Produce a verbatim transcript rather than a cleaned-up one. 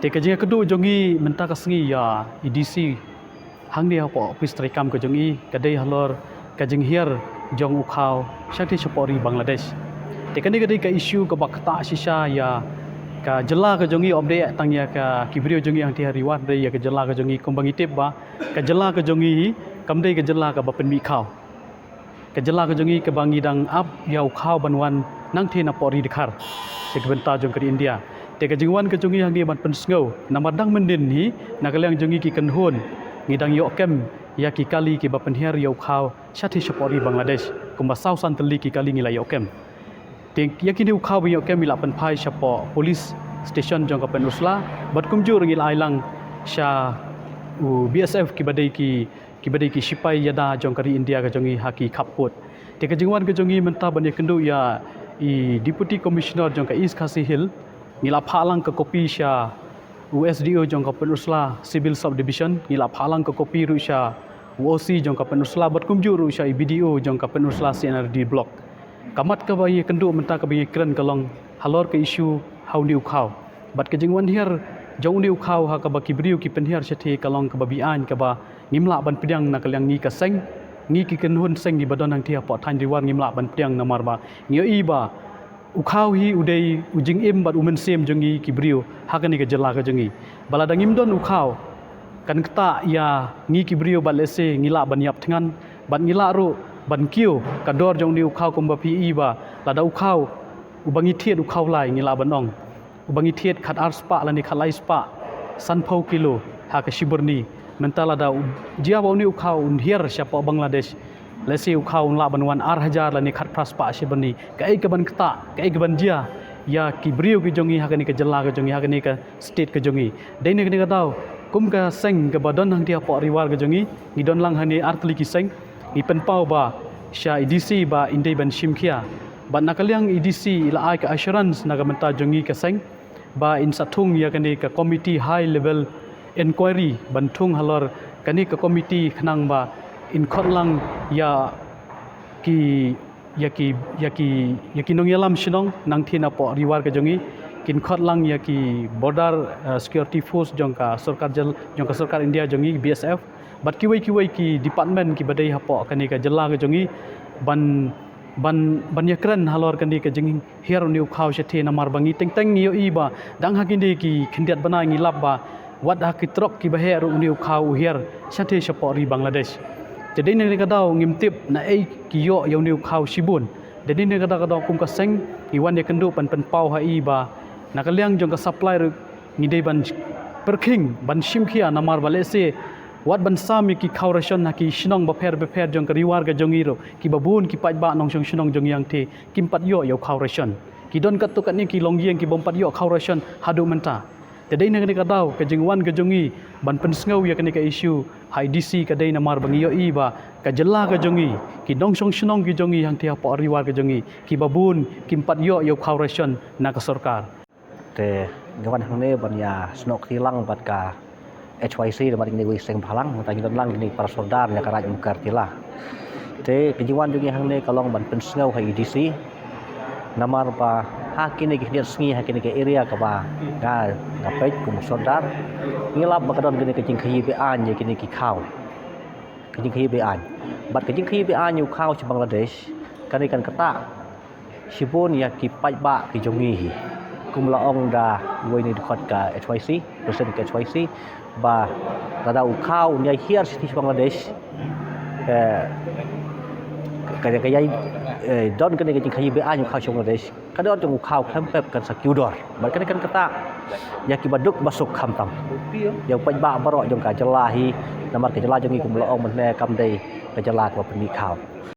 Te ka jingïakynduh jong ngi mynta ka sngi ïa i D C hangne hapoh office treikam ka jong i ka dei halor ka jinghiar jong u khaw shatei shapoh ri Bangladesh. Te kane ka dei ka issue kaba ktah shisha ïa ka jylla ka jong i, ym dei tang ïa ka ki briew jong i hangtei ha Ri War, dei ïa ka jylla ka jong i. Kumba ngi tip ba ka jylla ka jong i kam dei ka jylla kaba pynmih khaw. Ka jylla ka jong i kaba ngi dang ap ïa u khaw ban wan nangtei napoh ri dkhar sha ki bynta jong ka ri India. Te ka jingwan ka jong i hangne ban pynsngew namar dang mynnin hi na ka liang jong i ki kynhun ngi dang ïoh kem ïa ki kali kiba pynhiar ïa u khaw shatei shapoh ri Bangladesh, kumba saw san tylli ki kali ngi la ïoh kem. Te ïa kine u khaw ba ngi ïoh kem ngi la pynphai shapoh police station jong ka Pynursla bad kumjuh ruh ngi la ai lang sha u B S F kiba dei ki kiba dei ki shipai ïada jong ka ri India ka jong i ha ki khappud. Te ka jingwan ka jong i mynta ban ïakynduh ïa i Deputy Commissioner jong ka East Khasi Hills, ngi la phah lang ka copy sha u S D O jong ka Pynursla Civil Sub Division, ngi la phah lang ka copy ruh sha u O C jong ka Pynursla bad kumjuh ruh sha i B D O jong ka Pynursla C and R D Block. Ka mat kaba ngi ïakynduh mynta kaba ngi kren ka long halor ka issue ha une u khaw bad ka jingwan hiar jong une u khaw ha kaba ki briew ki pynhiar shatei ka long kaba be-aiñ kaba ngim lah ban pdiang na ka liang ngi ka seng, ngi ki kynhun seng kiba don hangtei hapoh thaiñ Ri War ngim lah ban pdiang namar ba ngi ïohi ba u khaw hi u dei u jingim bad u mynsiem jong ngi ki briew ha kane ka jylla ka jong i. Ba lada ngim don u khaw kan ktah ïa ngi ki briew bad lehse ngi lah ban ïap thngan bad ngi lah ruh ban kiew ka dor jong une u khaw. Kumba phi ïohi ba lada u khaw uba ngi thied u khaw lai ngi lah ban ong uba ngi thied khat ar spah lane khat lai spah sanphew kilo ha ka shi byrni. Mynta lada u jia ba une u khaw un hiar shapoh Bangladesh, lehse u khaw un lah ban wan ar hajar lane khat phra spah shi byrni. Kaei kaban ktah, kaei kaban jia ïa ki briew ki jong i ha kane ka jylla ka jong i, ha kane ka state ka jong i. Dei na kane ka daw kum ka seng kaba don hangtei hapoh Ri War ka jong i ngi don lang hangne ar tylli ki seng, ngi pynpaw ba sha i D C ba in dei ban shim khia. Bad na ka liang i D C i la ai ka assurance na ka bynta jong ngi ka seng ba in sa thung ïa kane ka committee high level inquiry ban thung halor kane ka committee khnang ba in khot lang ïa ki ïa ki ïa ki ïa ki nongïalam shnong nangtei napoh Ri War ka jong i, kin khot lang ïa ki border, eh, security force jong ka sorkar jyl-, jong ka sorkar India jong i, B S F. Bad kiwei kiwei ki department kiba dei hapoh kane ka jylla ka jong i ban ban ban ïakren halor kane ka jinghiar une u khaw shatei namar ba ngi teng teng ngi ïohi ba dang ha kine ki khyndiat bnai ngi lap ba wat ha ki trok kiba heh ruh une u khaw u hiar shatei shapoh ri Bangladesh. Te dei na kane ka daw ngim tip naei ki ïoh ïa une u khaw shibun. Te dei na kane ka daw kum ka seng ngi wan ïakynduh ban pynpaw ha i ba na ka liang jong ka supply ruh ngi dei ban pyrkhing ban shim khia namar ba lehse wat ban sam ïa ki khaw ration ha ki shnong bapher bapher jong ka Ri War ka jong i ruh kiba bun ki paidbah nongshong shnong jong i hangtei kim pat ïoh ïa u khaw ration. Ki don katto katne ki longïing ki bym pat ïoh khaw ration haduh mynta. Te dei na kane ka daw ka jingwan ka jong i ban pynsngew ïa kane ka issue ha i D C ka dei namar ba ngi ïohi ba ka jylla ka jong i, ki nongshong shnong ki jong i hangtei hapoh Ri War ka jong i kiba bun kim pat ïoh ïa u khaw ration na ka sorkar. Te ngi wan hangne ban ïa snoh kti lang bad ka H Y C, bad kine kiwei seng bhalang, mynta ngi don lang kine para sordar na ka Raid Mukar Tila. Te ka jingwan jong ngi hangne ka long ban pynsngew ha i D C namar ba ha kine ki khyndiat sngi ha kine ki area kaba nga nga peit kum sordar ngi lap ba ka don kine ka jingkhaïi be-aiñ ïa kine ki khaw. Ka jingkhaïi be-aiñ. Bad ka jingkhaïi be-aiñ ïa u khaw sha Bangladesh kane kan ktah shibun ïa ki paidbah ki jong ngi hi. Kum la ong da uwei na dkhot ka H Y C, president ka H Y C, ba lada u khaw un ïai hiar sha Bangladesh, eh, ka ka ïai, eh, don kane ka jingkhaïi be-aiñ u khaw sha Bangladesh, ka dor jong u khaw khlem pep kan sa kiew dor. Bad kane kan ktah ïa kiba duk ba suk khamtam ïa u paidbah baroh jong ka jylla hi. Namar ka jylla jong ngi kum la ong mynne kam dei ka jylla kaba pynmih khaw.